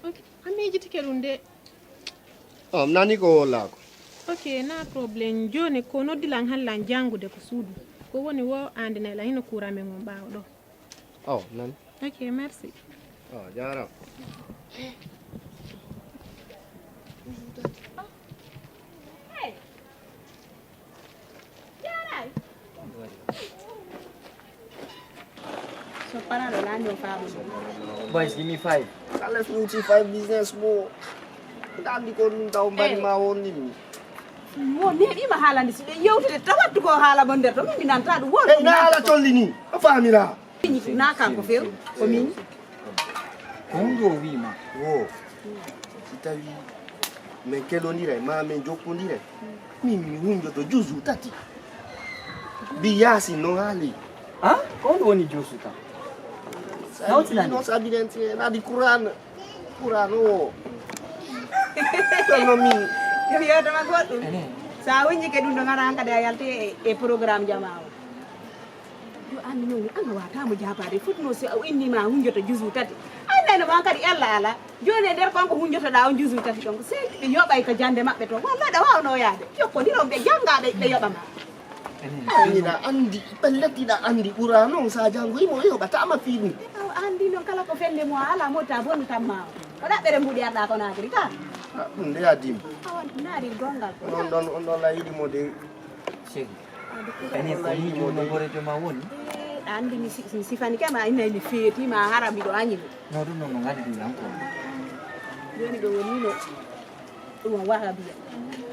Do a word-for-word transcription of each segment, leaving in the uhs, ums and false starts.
Ok, a miijitike ɗum de. Oh, mi nani ko wollaako. Ok, na problème. Jooni ko noddilan hallan janngude ko suudu. Ko woni wo ande nayla hino kuura men on ɓaawo ɗo. Oh, nani. Ok, merci. Oh, jaaraama. So parano lani o faabo. Boys, give me five. Kala fuuti five business mo. Ndandi ko ɗum taw mbari ma wonni mi. Mo neɗi ma haalande si ɓe yewtude tawattu ko haala mon nder to min mi nanta ɗum won. Hey, na haala colli ni. A faamira. Na kanko few ko min. Ko hunde o wiima. Wo. Si tawi men kelondiray ma men jokkondiray, min mi hunjoto juzu tati. Bi yaasin no haali. Ah, ko honɗum woni juzu tan? Nawtinani. Non sabidenti nadi Qur'an. Qur'an o. Ɗon no min. Yo yewtama goɗɗum. Enen. Sa wonjike ɗum ɗo ngara hankadi a yalti e, e programme jama o. Yo anndi noon, an a waataama jaabaade, fotnoo si o innii ma hunjoto juzu tati. Ay, nayno ma kadi ella alaa. Jooni e nder kon ko hunjotoɗaa on juzu tati ɗon, ko sey ɓe yoɓay ka jannde maɓɓe to. Wallay ɗa waawnoo yaade. Jokkondiron ɓe janngaa ɓe, ɓe yoɓa ma. Ay, hiɗa anndi, pellet hiɗa anndi ɓuraa noon, so a janngoyi mo yoɓataama fii ɗum. Awa anndi noon kala ko fende mo a alaa mo ta bonnu tan ma o. Ko ɗaɓɓere mbuɗi arɗaa ko naagiri ka. Ah, ɗum de a dim. Awa naari gongal ko. Noon ɗon, on ɗon la yiɗi mo de. Seri. Ene ko miijo no gorejo ma woni? Eh, ɗa anndi mi si-, mi sifanike ma, inna mi feeti ma, hara miɗo añi mo. No, ɗum noon no ngaddi ɗum nan ko. Jooni ɗo woni no ɗum o wahabiya.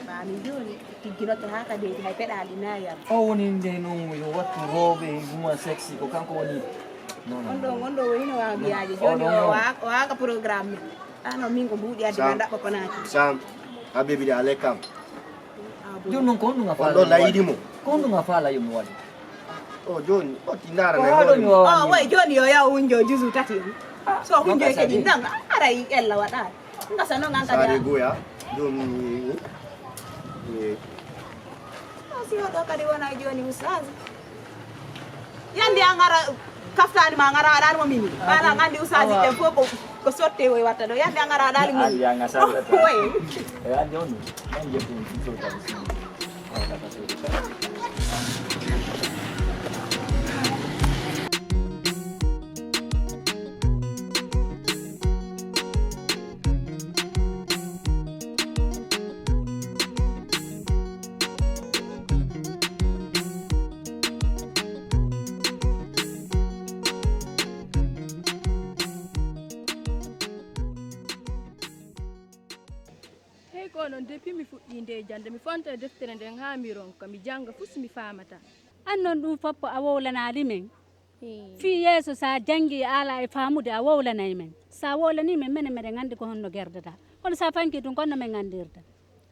Mami jooni tigginoto haa kadeeji hay peɗaali na yam. O woni nde noon yo wattu rooɓe e guma sexy ko kanko woni. Non, non. On ɗo, on ɗo woni no wahabiyaaji. Jooni o wa-, o waaka programme men. Ano min ko mbuuɗi addi ma ndaɓɓa ko naati. Sam, a bebi de a lekkam. Jooni noon ko honɗum a faala yo mi waɗu? Ko honɗum a faala yo mi waɗu? O jooni, o ti ndaara ko na haɗo mi wawa. O way jooni yo yaw hunjo juzu tati on. So hunjo kadi nan aray ella waɗa. Ngasa noon an kadi. Sare goya. Jooni. Eh. Si oɗo kadi wona jooni ustaz. Yandi a ngara kaftaani ma ngara aɗa mo mini. Bana ngandi usaaji ɗen fof ko, ko sotte o watta ɗo. Yandi a ngara aɗa mo. Andi a ngasa. Oy. E andi on. Nan jeppu so tabi si. Hey, ko noon, depuis mi fuɗɗii nde jannde, mi fonta e deftere nden haa mi ronka, mi jannga fuu si mi faamataa. An noon ɗum foppo a wowlanaali men. Fii yeeso, so a janngii, a alaa e faamude, a wowlanay men. So a wowlanii men, menen meɗen anndi ko honno gerdataa. Kono so a fankii tun, ko honno men anndirta?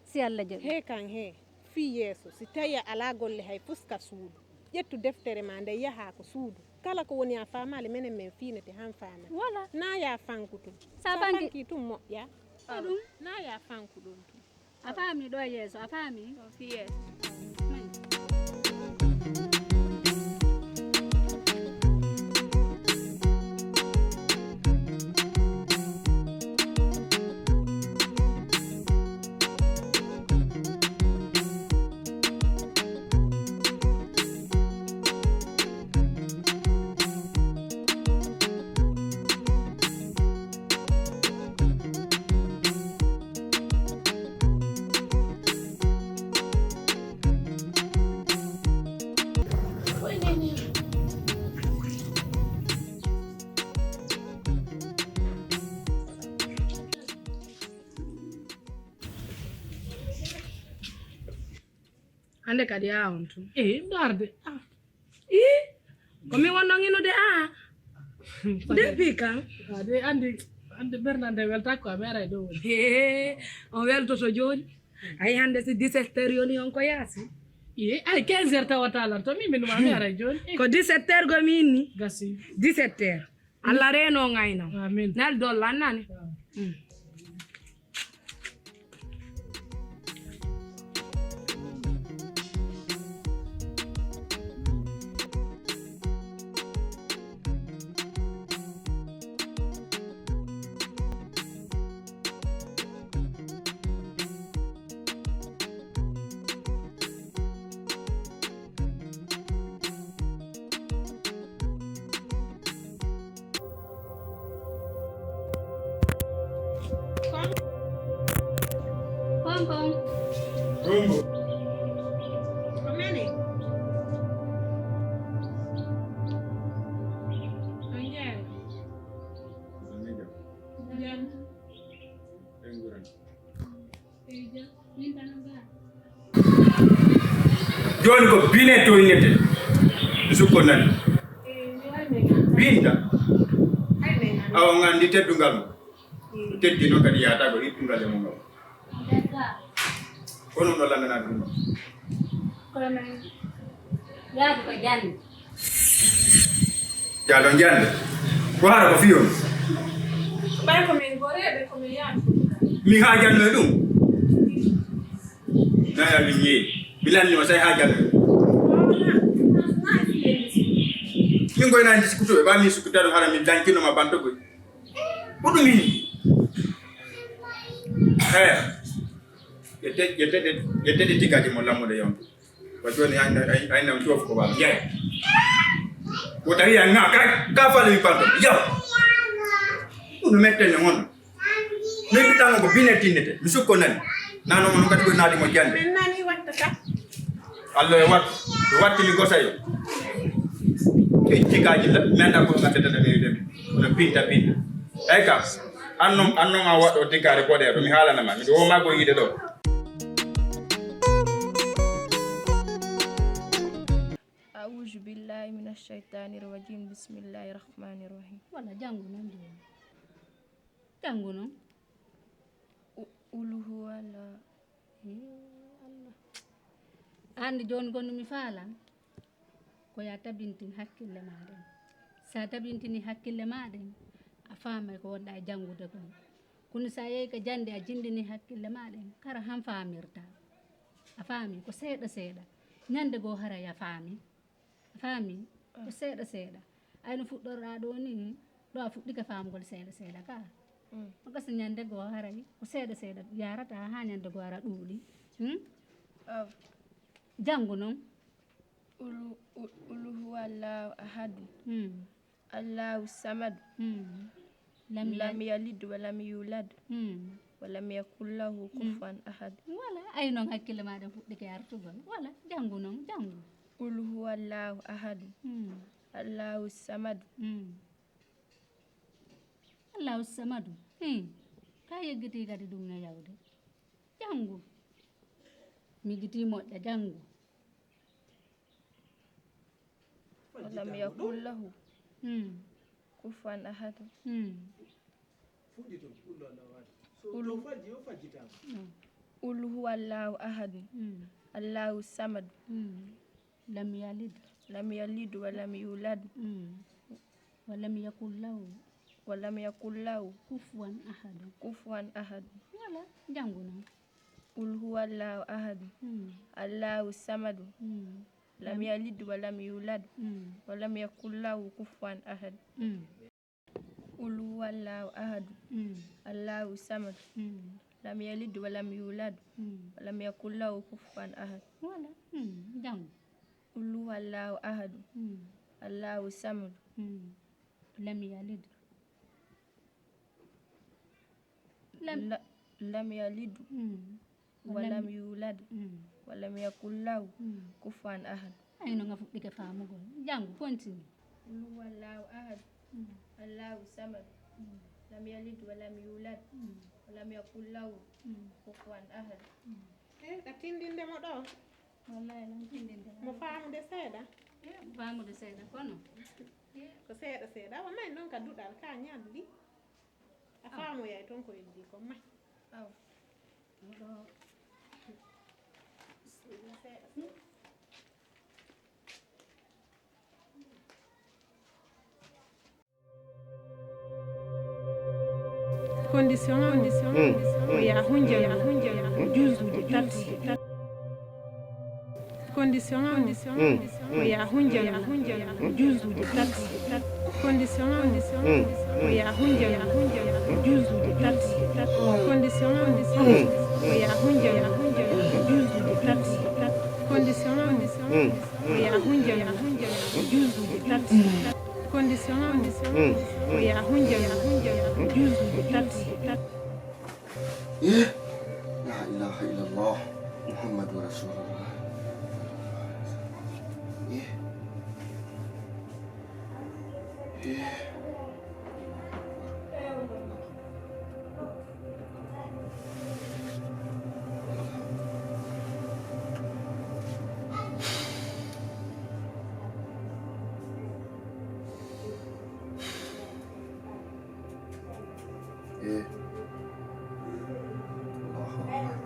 Si Alla jaɓii. He kan he, fii yeeso, si tawi a alaa golle hay fus ka suudu, ƴettu deftere ma nde yahaa ko suudu. Kala ko woni a faamaali, menen men fiinete han faamata. Voilà. Na ya fanku tun. Sa fanki- fankii tun moƴƴa. Ko ɗum? Na ya fanku ɗum tun. A faami ɗo yeeso, a faami? Ɗo fii yeeso. Hannde kadi a on tun. Eh, ɗo arde. Ah. Ih, ko min wonno nginude a. Depuis kan? Ade andi, andi Bernard nde welta ko a mi aray ɗo woni. He, on weltoto jooni. Ay hannde si dix-sept heures yoni on ko yaasi. Iye, ay quinze heures tawata lan to min min ma mi aray jooni. Ko dix-sept heures go min ni. Gasi. Dix-sept heures. Allah reeno ngayno. Amin. Nal dolla nani. Jooni ko bine toynete. Sukko nani. Binta. Awa ngandi teddungal mo. Teddi noon kadi yahata ko ittungal e mum. Ko ɗum ɗo lanndana ɗum ɗo. Kono noon, yaadu ko jannde. Yaadu jannde. Ko hara ko fiyon. Ɓay ko min goreeɓe, ko min yaadu. Mi haajanno e ɗum. Naya min yeeyi. Mi lanni o say haajanno e ɗum. Min koye nani diskuto ɓe ɓa min sukkita ɗum hara min dankino ma banto koy. Ko ɗum min. Eh. Ƴette, ƴette, ƴette ɗe tigaaji mo lammude yonde. Wa jooni ay, ay, ay, ay, nam joof ko wala. Jeey. Ko tawi ay nga ka, ka fale mi panto. Yaw. Ɗum no metten ne mon. Min mbiɗa mo ko bine tinnete. Mi sukko nani. Nano mon kadi ko naati mo jande. Min nani watta ka. Allah e wat, wattini gosayo. Tigaaji la, men da ko ngatta da mi dem. No pinta pinta. Ay ka. Annon, annon a waɗɗo diggaare boɗeeɗo, mi haalana ma, miɗo woma ko yiide ɗo. Auzu billahi mina shaytani rajim. Bismillahi rahmani rahim. Wala janngu noon de. Janngu noon. U-, ulu huwa la. He Allah. Anndi jooni ko no mi faalan. Ko ya tabintin hakkille ma ɗen. Sa tabintini hakkille ma ɗen, a faamay ko wonɗa e janngude kon. Kono sa yehi ka jannde a jinndini hakkille ma ɗen, kara han faamirta. A faami ko seeɗa seeɗa. Ñande goo haray a faami. A faami ko seeɗa seeɗa. Ay no fuɗɗorɗa ɗo ni, ɗo a fuɗɗike faamugol seeɗa seeɗa ka. Mm. On gasa ñande goo haray ko seeɗa seeɗa yarata ha ñande goo ara ɗuuɗi. Hmm? Aw. Janngu noon. Ulu, u-, ulu huwa Allahu ahadu. Hmm. Allahu samadu. Hmm. Lam yal- Lam yalid wa lam yulad. Hmm. Wa lam yakul lahu kufuwan ahad. Wala, ay noon hakkille ma ɗen fuɗɗike artugol. Wala, janngu noon, janngu. Ulu huwa Allahu ahadu. Hmm. Allahu samadu. Hmm. Allahu samadu. Hmm. Ka yeggitii kadi ɗum e yawde. Janngu. Miijitii moƴƴa, janngu. Wa lam yakul lahu. Hmm. Kufuwan ahad. Hmm. Ulu. No. Ulu huwa Allahu ahad. Hmm. Allahu samad. Hmm. Lam yalid. Lam yalid wa lam yulad. Hmm. Wa lam yakul lahu. Wa lam yakul lahu. Kufuwan ahad. Kufuwan ahad. Wala, janngu noon. Ul huwa Allahu ahad. Hmm. Allahu samad. Hmm. Lam yalid wa lam yulad. Hmm. Wa lam yakul lahu kufuwan ahad. Hmm. Ul huwa Allahu ahad. Hmm. Allahu samad. Hmm. Lam yalid wa lam yulad. Hmm. Wa lam yakul lahu kufuwan ahad. Wala. Hmm. Janngu. Ul huwa Allahu ahad. Hmm. Allahu samad. Hmm. Lam yalid. Lam. La-, lam yalid. Hmm. Wa lam yulad. Hmm. Wa lam yakul lahu kufuwan ahad. Ay, no nga fuɗɗike faamugol. Janngu, continue. Ul huwa Allahu ahad. Hmm. Allahu samad. Hmm. Lam yalid wa lam yulad. Hmm. Wa lam yakul lahu kufuwan ahad. Hmm. Eh, ka tindinde mo ɗo. Wallahi, lan tindinde mo. Mo faamude seeɗa. Eh, mo faamude seeɗa, kono. Eh. Ko seeɗa seeɗa. Awa, may noon ka duɗal, ka ñalli. A faamoyay toon ko heddi ko may. Aw. Miɗo. Condition am, condition am, ko ya hunjam, ya hunjam, juusuuji tati. Condition am, ko ya hunjam, ya hunjam, juusuuji tati. Condition am, ko ya hunjam, ya hunjam, juusuuji tati. Condition am, ko ya hunjam, ya hunjam, juusuuji tati. Condition am, ko ya hunjam, ya hunjam, juusuuji tati. Condition am, ko ya hunjam, ya hunjam, juusuuji tati. Eh, la ilaha illallah, Muhammadu Rasulullah. Eh. Eh. Eh. Allahu Akbar.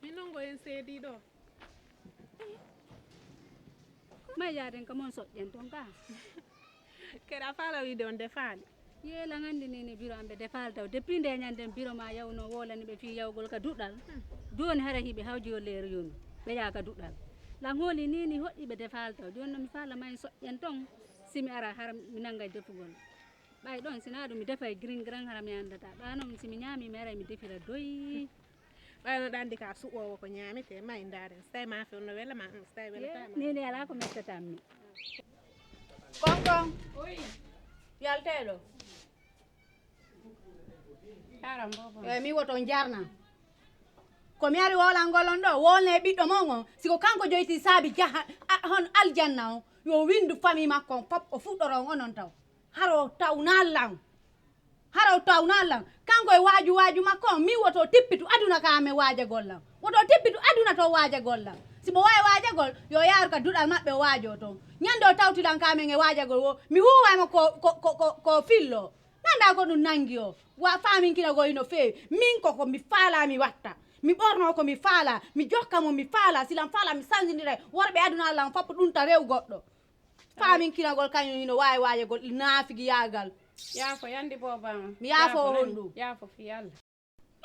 Min non ko en seedi ɗo. May yaaden ka mon soƴƴen ton ka. Keɗa faala wiide on defaali. Yeela ngandi ni ni biro amɓe defaali taw. Depuis nde ñanden biro ma yawno wolani ɓe fii yawgol ka duɗal. Jooni hara hiɓe hawji yo leer yonu. Ɓe yaa ka duɗal. Lan hooli ni ni hoɗɗi ɓe defaali taw. Jooni no mi faala may soƴƴen ton. Si mi ara hara mi nanga defugol. Ɓay ɗon, si naa ɗum mi defay girin giran hara mi anndataa. Ɓaa non, si mi ñaami, mi aray mi defira doy. Ɓay no ɗa anndi ka suɓoowo ko ñaametee, may ndaaren. Si tawi maafe on no wela ma, si tawi welataa ma. Ni ni alaa ko mettataa mi. Konkon. Oyi. Yaltee ɗo. Aram bobo. Eh, mi woto njarna. Ko mi ari wolangol on ɗo, wolne ɓiɗɗo mon on. Si ko kanko joyti saabi jaha, a, hon aljanna on, yo windu fami makko on, pop o fuɗɗoro on onon taw. Haro tawnaa lan. Haro tawnaa lan. Kanko e waaju waaju makko on, mi woto tippitu aduna ka amen waajagol lan. Woto tippitu aduna to waajagol lan. Si mo waawi waajagol, yo yaaru ka duɗal maɓɓe o waajoo ton. Ñande o tawti lan ka amen e waajagol wo, mi huuway mo ko, ko, ko, ko, ko fillo. Nanda ko ɗum nangi o. Wa faaminkinagol hino feewi. Min ko ko mi faalaa mi watta. Mi ɓornoo ko mi faalaa. Mi jokka mo mi faalaa. Si lan faalaa mi sansindiray. Worɓe aduna lan fop ɗum ta rew goɗɗo. Faaminkinagol kañum hino waawi waajagol naafigiyaagal. Yaafo yandi booba ma. Mi yaafo Yaafo honɗum? Yaafo fii Allah.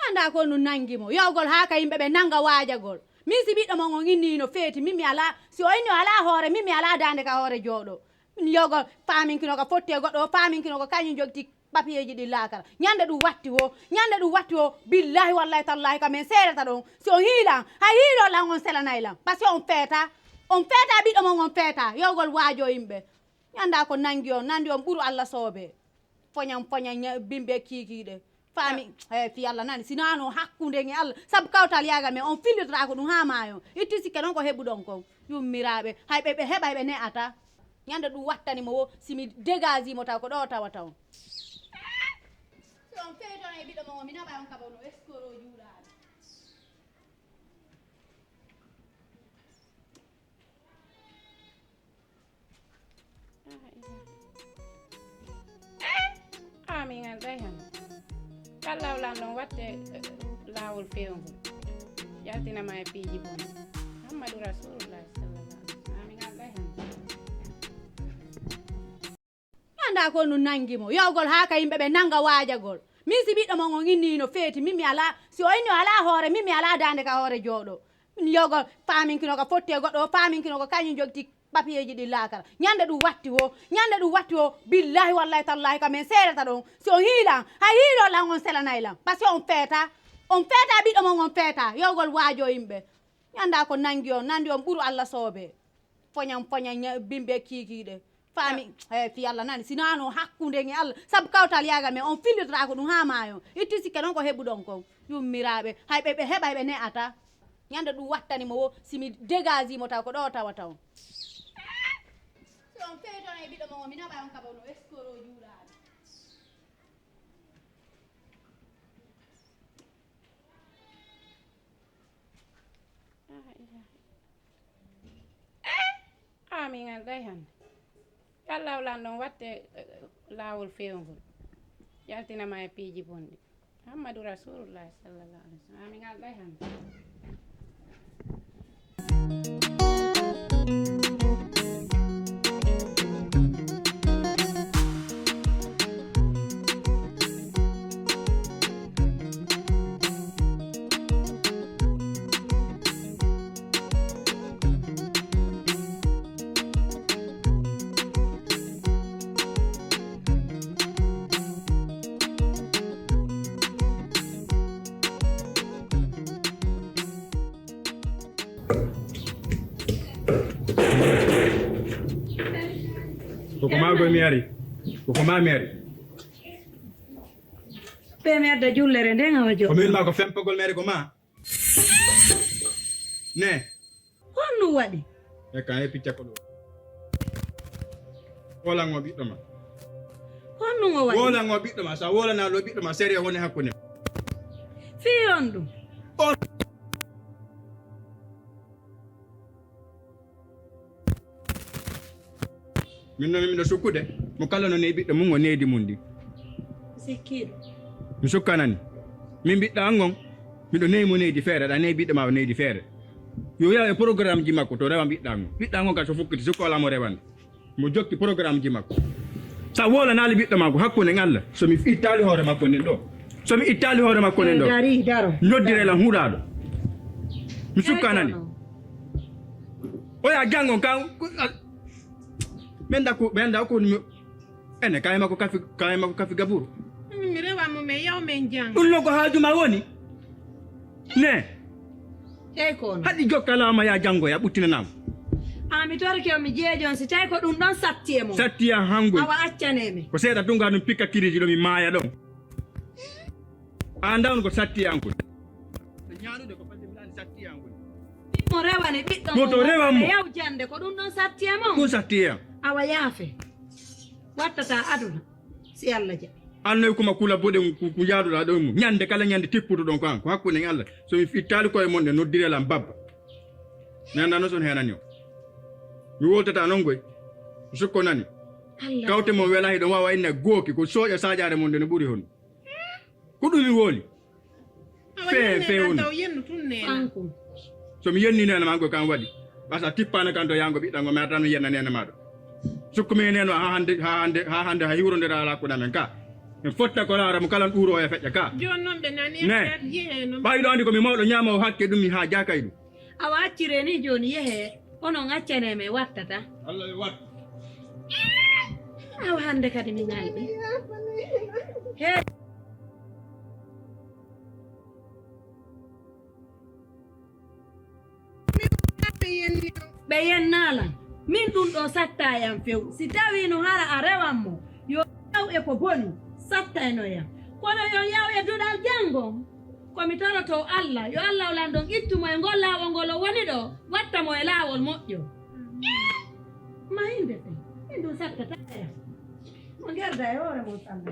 Anda ko ɗum nangi mo. Yawgol haa ka yimɓe ɓe nanga waajagol. Min si ɓiɗɗo mon on inni hino feeti. Min mi alaa. Si o inni o alaa hoore. Min mi alaa daande ka hoore jooɗo. Yawgol faaminkino ka fotti e goɗɗo o faaminkino ko kañum jogiti. Papiyeeji ɗi laakara. Ñande ɗum watti wo, ñande ɗum watti wo, billahi wallahi tallahi ka men seerata ɗon. Si on hiilan, hay hiilol lan on selanay lan. Parce que on feeta, on feeta ɓiɗɗo mon on feeta. Yowgol waajo yimɓe. Ñanda ko nangi on, nandi on ɓuru Allah soobe. Foñan, foñan, ña-, bimbe kiikiiɗe. Faami, eh, fi Allah nani. Si naano hakkunde nge Allah. Sabu kawtal yaagal men, on fillitotaako ɗum haa maayo. Itti sikke non ko heɓuɗon kon. Yummiraaɓe, hay ɓe, ɓe heɓay ɓe ne'ata. Ñande ɗum wattani mo wo, si mi dégage mo taw ko ɗo tawata on. Si on fewitono e ɓiɗɗo mon o, mi naɓa on kaba no escroc juulaaɗo. Ah, iya. Ah, min alday han. Kala lan ɗon watte, eh, laawol feewngol. Yaltinama e piiji bonɗi. Muhammadu Rasulullah sallallahu alaihi wasallam. Ah, min alday han. Anda ko ɗum nangi mo. Yowgol haa ka yimɓe ɓe nanga waajagol. Min si ɓiɗɗo mon on inni hino feeti, min mi alaa, si o inni o alaa hoore, min mi alaa daande ka hoore jooɗo. Yowgol faaminkino ka fotti e goɗɗo, o faaminkino ko kañum jogiti papiyeeji ɗi laakara. Ñande ɗum watti wo, ñande ɗum watti wo, billahi wallahi tallahi ka men seerata ɗon. Si on hiilan, hay hiilol lan on selanay lan. Parce que on feeta, on feeta ɓiɗɗo mon on feeta. Yowgol waajo yimɓe. Ñanda ko nangi on, nandi on ɓuru Allah soobe. Foñan, foñan, ña-, bimbe kiikiiɗe. Faami, eh, fi Allah nani, si naano hakkunde nge Allah. Sabu kawtal yaagal men, on fillitotaako ɗum haa maayo. Itti sikke non ko heɓuɗon kon. Yummiraaɓe, hay ɓe, ɓe heɓay ɓe ne'ata. Ñande ɗum wattani mo wo, si mi dégage mo taw ko ɗo tawata on. Si on fewitono e ɓiɗɗo mon o, mi naɓa on kaba no escroc juulaaɗo. Ah, iya. Eh! Ah, min alday hannde. Yalla lan ɗon watte, eh, laawol feewngol. Yaltinama e piiji bonɗi. Muhammadu Rasulullah sallallahu alaihi wasallam. Ah, min alday hannde. Koko ma gol mi ari. Koko ma mi ari. Mi adda jullere nden awa ko min joɗɗo. Ma ko fempogol mere ko ma. Ne. Honɗum waɗi? E ka e picca ko ɗo. Wolango ɓiɗɗo ma. Honɗum o waɗi? Wolango ɓiɗɗo ma. Sa wolana lo ɓiɗɗo ma, sere woni hakkunde. Fii on ɗum. On. Min noon miɗo sukkude mo kala no neeɓi ɓiɗɗo mum o needi mum ndi. Sikkiiɗo. Mi sukkanani. Min ɓiɗɗa an on, miɗo neewi mo needi feere, aɗa neewi ɓiɗɗo ma o needi feere. Yo yaw e programme ji makko to rewan ɓiɗɗa an on. Ɓiɗɗa an on ka so fukkiti sukko alaa mo rewande. Mo jokki programme ji makko. Sa wolanaali ɓiɗɗo makko hakkunde en Allah. So mi ittaali hoore makko nden ɗo. So mi ittaali hoore makko nden ɗo. Dari, daro. Noddire lan huɗaaɗo. Mi sukkanani. Oya jango kan. Ɓen da ko, ɓen da ko mi ene kay makko kafi, kay makko kafi gaburu. Mi rewa mo men yaw men jang. Ɗum no ko haaju ma woni. Ne. Tey ko on. Haɗi jokkalama ya jango ya ɓuttinanama. A mi torike on mi jeejon si tawi ko ɗum ɗon satti e mo. Satti ya hango. Awa accane mi. Ko seeɗa tunga ɗum pikka kiriji ɗo mi maaya ɗon. A ndawn ko satti an ko. Ñaanude ko fadde mi ɗaani satti an ko. Mo rewane ɓiɗɗo mo to rewan mo. Yaw jande ko ɗum ɗon satti e mo. Ɗum satti e am. Awa yaafe. Wattata aduna. Si Allah jaɓi. Annoy kuma kula boɗe ku jaaduɗa ɗo mu. Ñande kala ñande tipputo ɗon ko an. Ko hakkunde en Allah. So mi ittaali koye mon de noddire lan babba. Mi annda no son henani o. Mi woltata non goy. Sukko nani. Kawte mon welahi ɗon wawa inna gooki ko soƴa saƴare mon de no ɓuri hon. Ko ɗum mi woli. Fe fe woni. So mi yenni nene ma goy kan waɗi. Basa tippana kan to yango ɓiɗɗango mi atan mi yenna nene maɗo. Sukku mi neno ha hande ha hande ha hande ha hiwrondira ala kuna men ka. En fotta ko laara mo kala ɗuuro e feƴƴa ka. Joni noon ɓe nani. Ne. Ɓayɗo andi ko mi mawɗo ñaama o hakke ɗum mi ha jakay ɗum. Awa accire ni joni yehe onon accane mi wattata. Allah e wat. Awa hande kadi mi nalɗi. He. Ɓe yennalan min ɗum ɗo satta yam few si tawi no hara a rewan mo yo yaw e ko boni sattayno yam kono yo yaw e duɗal jango. Ko mi toroto Allah yo Allah o lanndon ittu mo e ngol laawol ngol o woni ɗo watta mo e laawol moƴƴo. Mayinde fen min ɗum sattata yam. Mo gerda e hoore mon salla.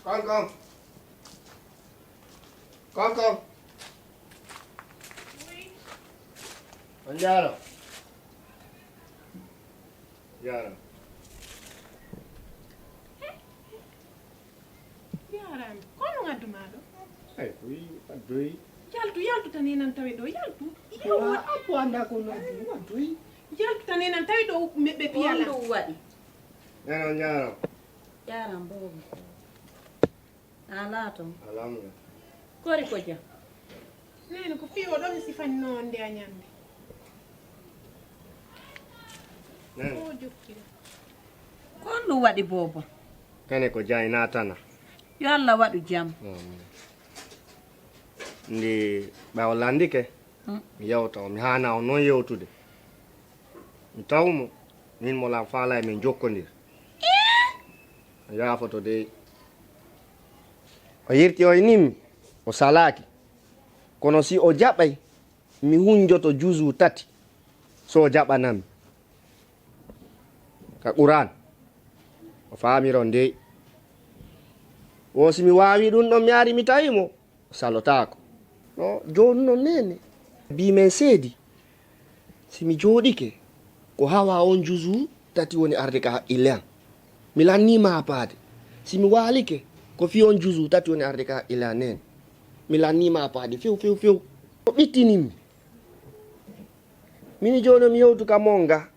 Kankan. Kankan. On jaaro. Jaaro. Yaaram, ko no ngaddu maa ɗo? Ay, ko wi addoyi. Yaltu, yaltu tan enan tawi ɗo, yaltu. Yaltu. Wa, appo anda ko no addu, waddoyi. Yaltu tan enan tawi ɗo meɓɓe piyala. Ko ɗum waɗi? Neno jaaro. Yaaram boobo. Alaa toon. Alhamdulillah. Kori ko jam. Nene ko fii o ɗon sifani noon nde a ñande. Nene. O jokkira. Ko honɗum waɗi boobo? Kane ko jam ina tana. Yo Allah waɗu jam. Amin. Ndi ɓawo landike, mm, mi yewta o, mi haana o noon yewtude. Mi taw mo, min mo lan faala e min jokkondir. Yaafoto dey. O yirti o inni mi, o salaaki. Kono si o jaɓay, mi hunjoto juzu tati. So o jaɓanam mi ka Qur'an, o faamiron dey. Wo si mi waawi ɗun ɗon, mi ari mi tawi mo, o salotaako. No, jooni non neene, bii men seedi. Si mi jooɗike, ko hawa on juzu tati woni arde ka haqqille an. Mi lanniima hapaade. Si mi waalike, ko fii on juzu tati woni arde ka haqqille an neene. Mi lanniima hapaade few, few, few. O ɓittinimmi. Mini jooni mi hewtu ka mon ga.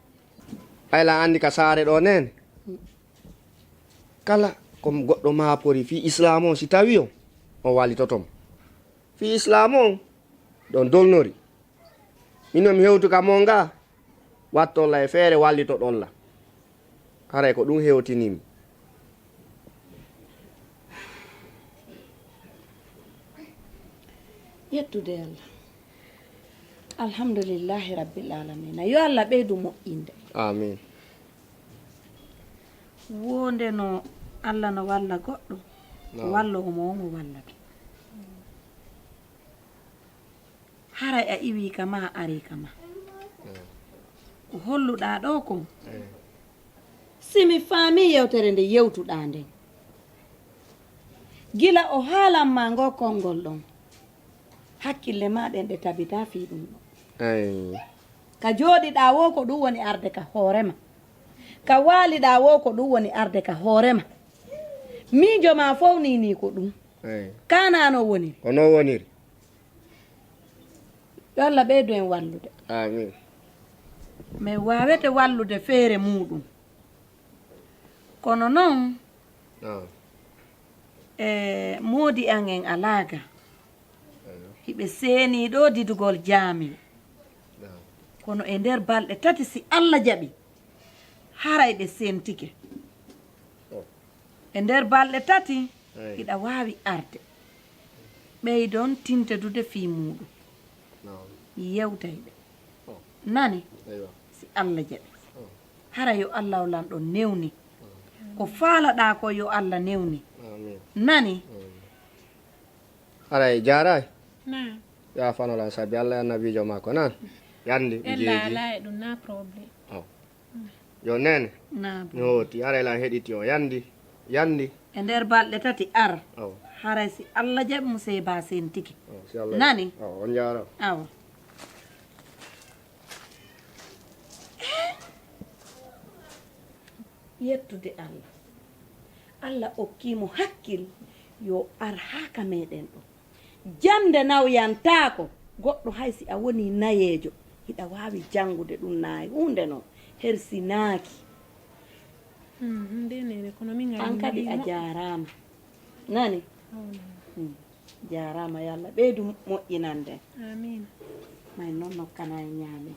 Ay la anndi ka saare ɗo neene. Kala ko goɗɗo maapori fii Islaam on, si tawi on, on wallitoto mo. Fii Islaam on, ɗon dolnori. Min no mi hewtu ka mon ga, wattolla e feere wallitoɗolla. Haray ko ɗun hewtinimmi. Yettude Allah. Alhamdulillahi Rabbil Alamina. Yo Allah ɓeydu moƴƴinde. Amin. Wonde no Allah no walla goɗɗo, ko No. walloowo mo on o wallake. Haray a iwii ka ma, a arii ka ma. Ko holluɗaa ɗoo kon? Si mi faamii yewtere nde yewtuɗaa nden, gila o haalan ma ngoo konngol ɗon, hakkille maa ɗen ɗe tabitaa fii ɗun ɗon. Ay. Ka jooɗiɗaa woo ko ɗun woni arde ka hoore ma. Ka waaliɗaa woo ko ɗun woni arde ka hoore ma. Miijo maa fow nii nii ko ɗun. Ay. Kaa naa non woniri? Ko non woniri. Yo Allah ɓeydu en wallude. Amin. Men waawete wallude feere muuɗun. Kono non, Ah. e moodi an en alaa ga. Hiɓe seenii ɗoo didugol jaamil. Ah. Kono e nder balɗe tati, si Allah jaɓi, haray ɓe sentike. Oh. E nder balɗe tati, Eey. hiɗa waawi arde. Ɓeydon tintedude fii muuɗun. Naam. Yewtay ɓe. Oh. Nani? Eywa. Si Allah jaɓi. Oh. Hara yo Allah o lanɗo newni. Oh. Ko faalaɗaa ko yo Allah newni. Amin. Nani? Amin. Haray jaaraay. Naam. Yaafano lan sabi Allah e annabiijo makko nan. Yandi, mi jeeji. Ella alaa e ɗum, na problème. Oh. Yo nene. Naam. Mi hooti, haray lan heɗiti o. Yandi, yandi. E nder balɗe tati ar. Awa. Haray si Allah jaɓi mo sey ba sentike. Oh, si Allah jaɓi. Nani? Awa, on jaaraama. Awa. Yettude Allah. Allah okkii mo hakkil yo ar haa ka meɗen ɗo. Jannde nawyantaako, goɗɗo hay si a wonii nayeejo, hiɗa waawi janngude ɗum naay huunde non, hersinaaki. Hmm, nde nene, kono min ngalii. An kadi a jaaraama. Nani? Oh, nani. Hmm. Jaaraama, yo Allah ɓeydu moƴƴinande. Amiin. May noon nokkana e ñaami.